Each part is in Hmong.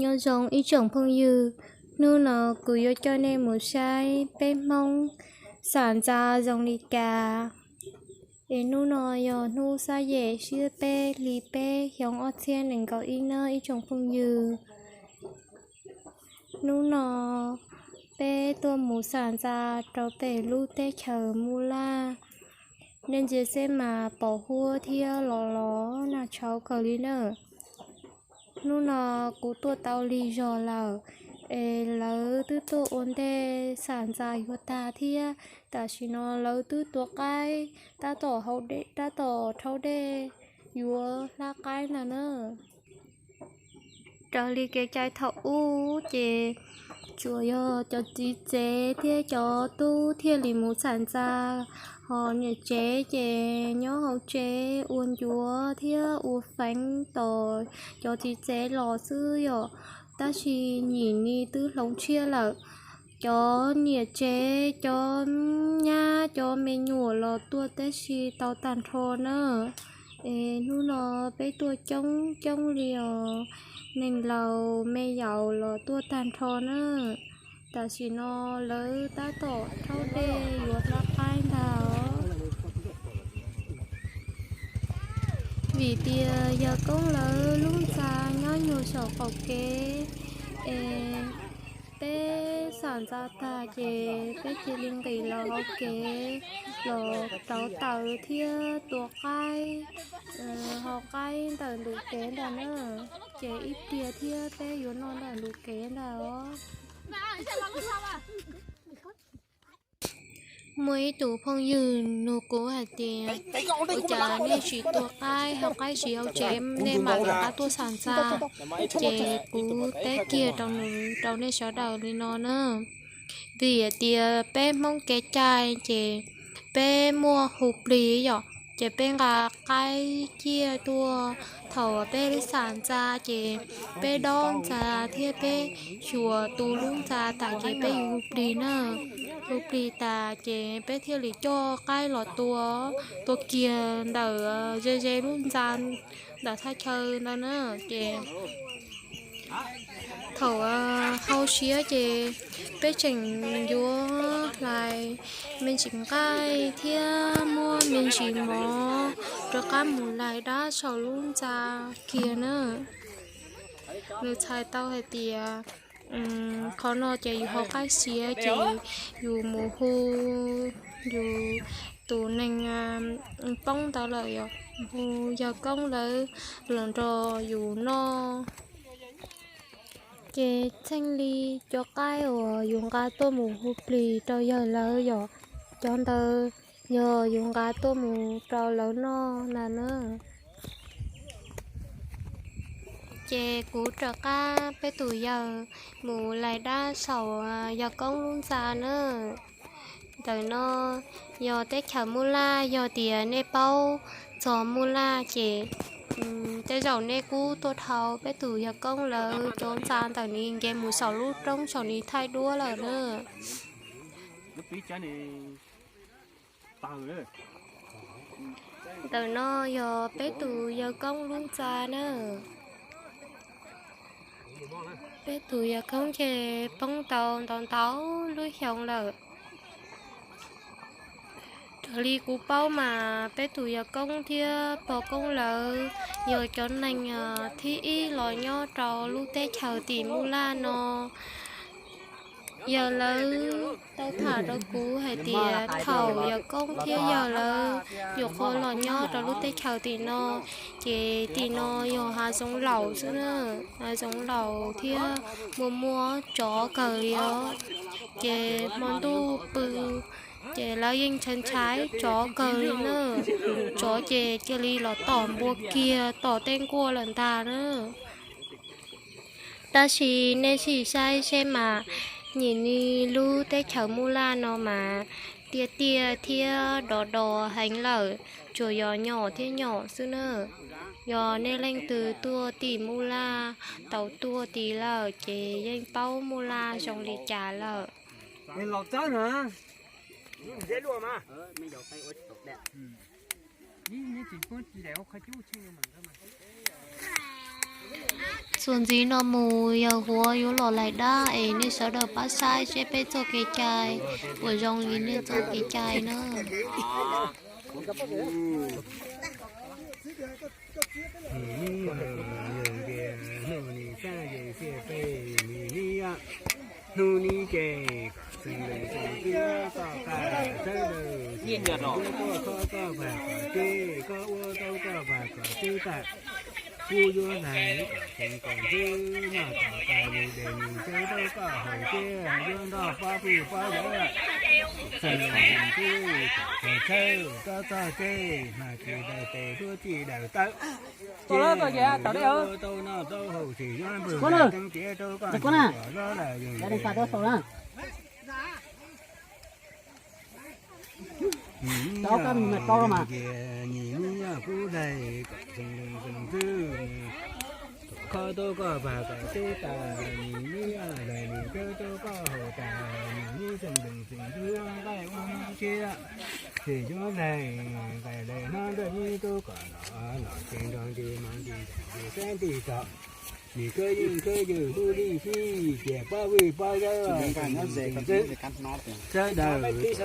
Nyob zoo ib tsoom phooj ywg, hnub no kuv yuav coj nej mus saib peb Hmoob xam ntxa zoo li cas. Es hnub no yog hnub xab yem xiab peb hli peb xyoo ob txhiab nees nkaum ib nawb ib tsoom phooj ywg. Hnub no peb tuaj mus xam ntxa rau pem lub teb chaws Mub Laj. Nej ntsia seb mas pos huab thiab los los nag tshauv kawg li na. Hnub no kuv tuaj tau lig zog lawm, es lawv twb tuaj ua ntej xam ntxa yuav tag thiab. Tam sim no lawv twb tua qaib tab tom hau dej, tab tom rhaub dej yuav hlab qaib ntag na. Raws li kev cai thaum ub ces tsuas yog cov txiv tsev thiab cov tub thiaj li mus xam ntxa, ho niam tsev ces nyob hauv tsev ua ncuav thiab ua feev tos cov txiv tsev los xwb yom. Tab sis nyim ni twb hloov tshiab lawm, cov niam tsev, cov nyab, cov me nyuam los tuaj tab sis tau tag nrho na. Es hnub no peb tuaj coob coob li os, neeg laus me yaus los tuaj tag nrho na. Tam sim no lawv tab tom rhaub dej yuav hlab qaib ntag os. Vim tias yawg koob lawv lub ntxa nyob nyuag saum qaum kev, es peb xam ntxa tag ces peb cia li nqis los hauv kev los rauv taws thiab tua qaib, hau qaib ntawm ntug kev ntag na. Ces ib pliag thiab peb yuav noj ntawm ntug kev ntag os. Muaj ib tug phooj ywg nug kuv hais tias, ua cas nej tsis tua qaib, hau qaib tsis hauv tsev, nej mam rov qab tuaj xam ntxa? Ces kuv teb kiag rau nws, rau nej sawv daws li no na. Vim hais tias peb Hmoob kev cai ces peb muaj hu plig yom, ces peb nqa qaib ciaj tuaj. Thaum peb xam ntxa ces peb dob ntxa thiab peb xyuas tu lub ntxa tas ces peb yuav hu plig na. Hu plig tas ces peb thiaj li coj qaib los tua, tua kiag ntawm ze ze lub ntxa ntawm thaj chaw ntawd na. Ces thaum hau siab ces peb tseem yuav hlais me ntsis nqaij thiab muab me ntsis mov rov qab mus lais dab saum lub ntxa kiag na. Nws txhais tau hais tias qhov no ces yus hau qaib siav ces yus mus hu yus tus neeg poob ntawd lawm yom, hu yawg koob lawv los nrog yus noj. Ces txheej li cov qaib uas yus nqa tuaj mus hu plig rau yawg lawv yom, cov ntawd yog yus nqa tuaj mus rau lawv noj na na. Ces kuv rov qab peb tus yawg mus lais dab saum yawg koob lub ntxa na. Ntawm no yog teb chaws Mub Laj, yog tias nej paub txog Mub Laj ces tej zaum nej kuj tuaj dhau peb tus yawg koob lawv cov ntxa ntawm ni nce mus saum lub roob saum ni thaij duab lawm na. Ntawm no yog peb tus yawg koob lub ntxa na. Peb tus yawg koob ces poob tau ntau ntau lub xyoo lawm. Raws li kuv paub mas peb tus yawg koob thiab pog koob lawv yog cov neeg thib ib los nyob rau lub teb chaws tim Mub Laj no. Yawg lawv tau tham rau kuv hais tias thaum yawg koob thiab yawg lawv nyuam qhuav los nyob rau lub teb chaws tim no, ces tim no yog hav zoov laus xwb na, hav zoov laus thiab muaj muaj tsov kawg li os. Ces hmo ntuj pw ces lawv yeej ntshai ntshai tsov kawg li na. Tsov ces cia li los tom npua kiag tom tej nkuaj lawm ntag na. Tab sis nej sim saib seb mas, nyim ni lub teb chaws Mub Laj no mas tiaj tiaj thiab do do heev lawm, tsuas yog nyom thiab nyom xwb na. Yog nej leej twg tuaj tim Mub Laj, tau tuaj tim lawm ces yeej paub Mub Laj zoo li cas lawm. Txuas ntxiv no mus yawg Huav yuav los lais dab es nej sawv daws pab saib seb peb txoj kev cai puas zoo li nej txoj kev cai na. Hnub ib ces kom xeem lees xeem twg nyob tom qab sawv daws, tuaj kho koj pag kom tseb, koj ua tau koj pag kom tseb tas. Kuv yuav hais kom xeem kom ntxwb nyob tom qab nws dej nws cawv rau koj haus tseb, yuav nrog pab pwj pab yawg xeem lees xeem twg kom txhawj txhob txog tseb, mas tsis daws tes duab tsis daws tawb. Ces yuav tau noj tau haus tsis yuav npawg teeb tiav rau koj nrog kom los lawm yus ces nim no kuv daig kom xeem lees xeem twg kho tau koj pag kom tseb tas, nim no daig nws cawv rau koj haus tas, nim no xeem lees xeem twg nqaij ua nqaij tshiab, tsis yuav daig nqaij daig hnab nraj ib tub kom los los ces nrog nti mas nti nti sab nti tog. Nim kawg yeej kawg yws hub lij sib ces pab vij pab yawg xeem lees xeem twg sawv daws txhob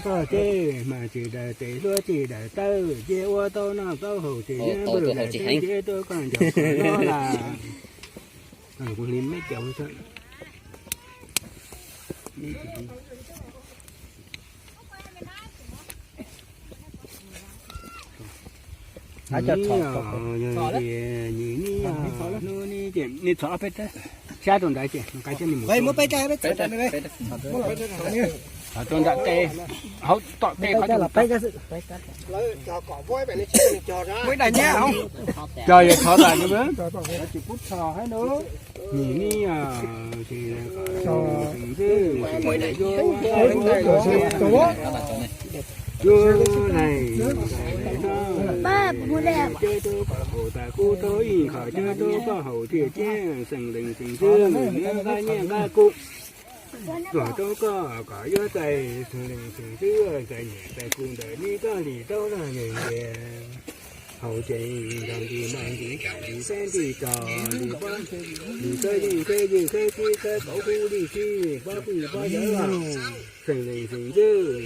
txog tseb, mas tsis daws tes duab tsis daws tawb, ces ua tau noj tau haus tsis yuav npawg teeb tiav rau koj nrog kom los lawm. Kuv hliv meb caum xwb. Nim no yog ces nim no hnub no ces nej txhom ob peb sab rau ntawd ces nqa coj nej mus rau nram tej hauv tom tej qhov cog yog thov tas no, tsis pub thov hab no. Nim no ces kom xeem twg yuav daig nqaij daig hnab, cawv rau koj haus tas kuv rau ib qho cawv rau koj haus tiag tiag, xeem lees xeem twg nqa nyiaj nqa kub tuaj rau koj kom yuav txais, xeem lees xeem twg txais nyiaj txais kub ntawm li koj hlis tau los yog ces haus ces nrog nti mas nti nti sab nti tog, nti pab nti kawg yeej kawg yws kawg tsib kawg kauv hub lij sib pab pwj pab yawg los. Xeem lees xeem twg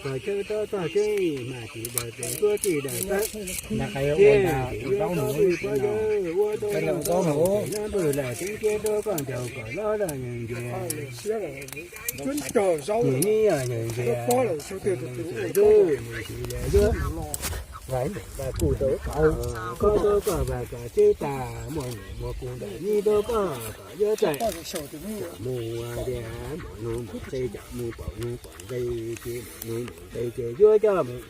tuaj txog cawv rau txog tseb, mas tsis daws tes duab tsis daws tawb. Ces yuav pab vij pab yawg ua tau noj tau haus ces yuav npawg teeb tiav rau koj nrog kom los lawm yus ces nim no yog yus ces xeem lees xeem twg mus tsis daws yuav nqaij nqaij kub tau koj, kho tau koj pag kom tseb tas, muaj nyiaj muaj kub ntawm nyiaj rau koj kom yuav txais. Coj mus ua tias mus nug mus qe, coj mus pom nug pom nqe, ces mus nug mus qe ces yuav coj mus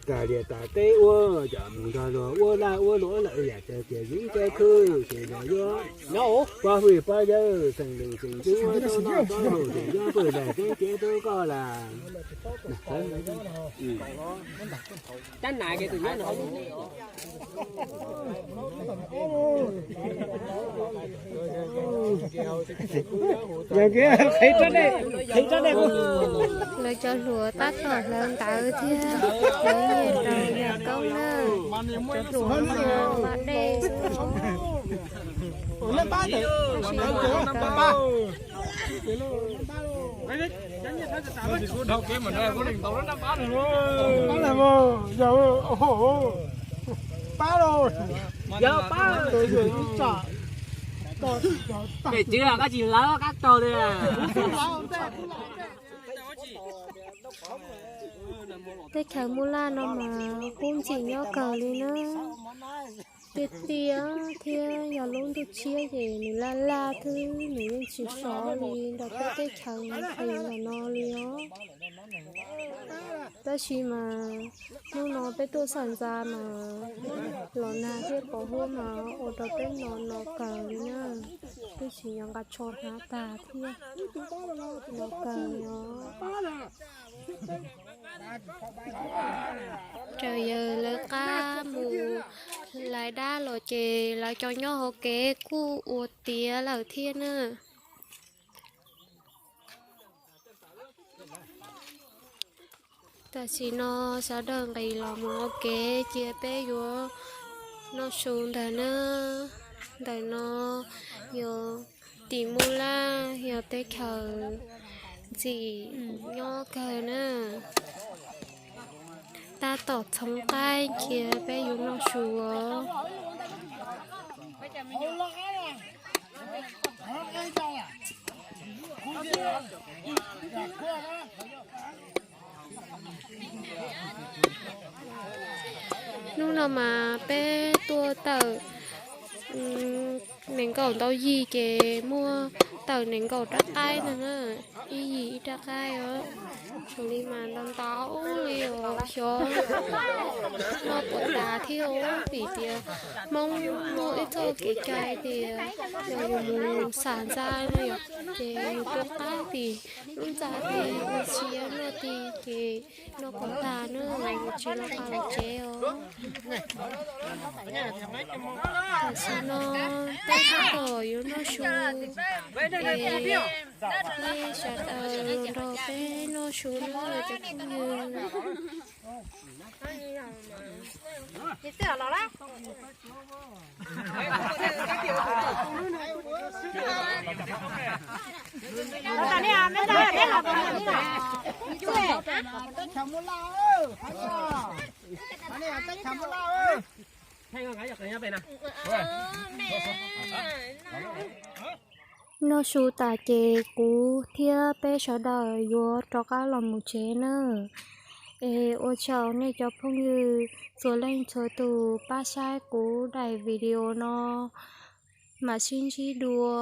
tas liaj tas teb ua, coj mus nrog luag ua laj ua luam lawm yam txawv tias yeeb txawv khwb ces luag yuav pab vij pab yawg xeem lees xeem twg ua tau noj tau haus ces yuav pawg lag teeb tiav rau koj lawm. Lawv cov hluas tab tom hlawv ntawv thiab hlawv nyiaj rau yawg koob na. Cov hluas mas npaj dej xwb. Pem tswv los koj tsis hlawv kab taug li. Teb chaws Muaj Laj no mas kub ntxim nyob kawg li na. Tiaj tiaj thiab yog lub ntuj tshiab ces nws laj laj xwb, nws yeej tsis sov li nrog peb teb chaws nqis ntawm no li os. Tab sis mas hnub no peb tuaj xam ntxa mas los nag thiab pos huab mas ua rau peb no no kawg li na. Twb tsis yog nqa tsho hnav tag thiab, no kawg li os. Raws yawg lawv qab mus lais dab los ces lawv cov nyob hauv kev kuj ua tiav lawm thiab na. Tam sim no sawv daws nqis los mus ua kev cia peb yuav Noj su ntawm na, ntawm no yog tim Mub Laj, yog teb chaws ntxim nyob kawg na. Tab tom txhoov qaib cia peb yuav noj su os. Hnub no mas peb tuaj tawm nees nkaum ntau yig ces muaj tawm nees nkaum rab qaib no na, ib yig ib rab qaib os. Zoo li mas ntau ntau li os, xyov noj puas tas thiab os, vim tias Hmoob muaj ib txoj kev cai tias yog yus mus xam ntxa no yom, ces yus rau qab tim lub ntxa tid, ua siav noj tid ces noj kom tas na, tsis los qab los tsev os. Tam sim no peb tab tom yuav noj su, es nej sawv daws los nrog peb noj su nawb cov phooj ywg. Noj su tas ces kuv thiab peb sawv daws yuav rov qab los mus tsev nawb. Es ua tsaug nej cov phooj ywg txhua leej txhua tus pab saib kuv daim video no, mam sib ntsib dua.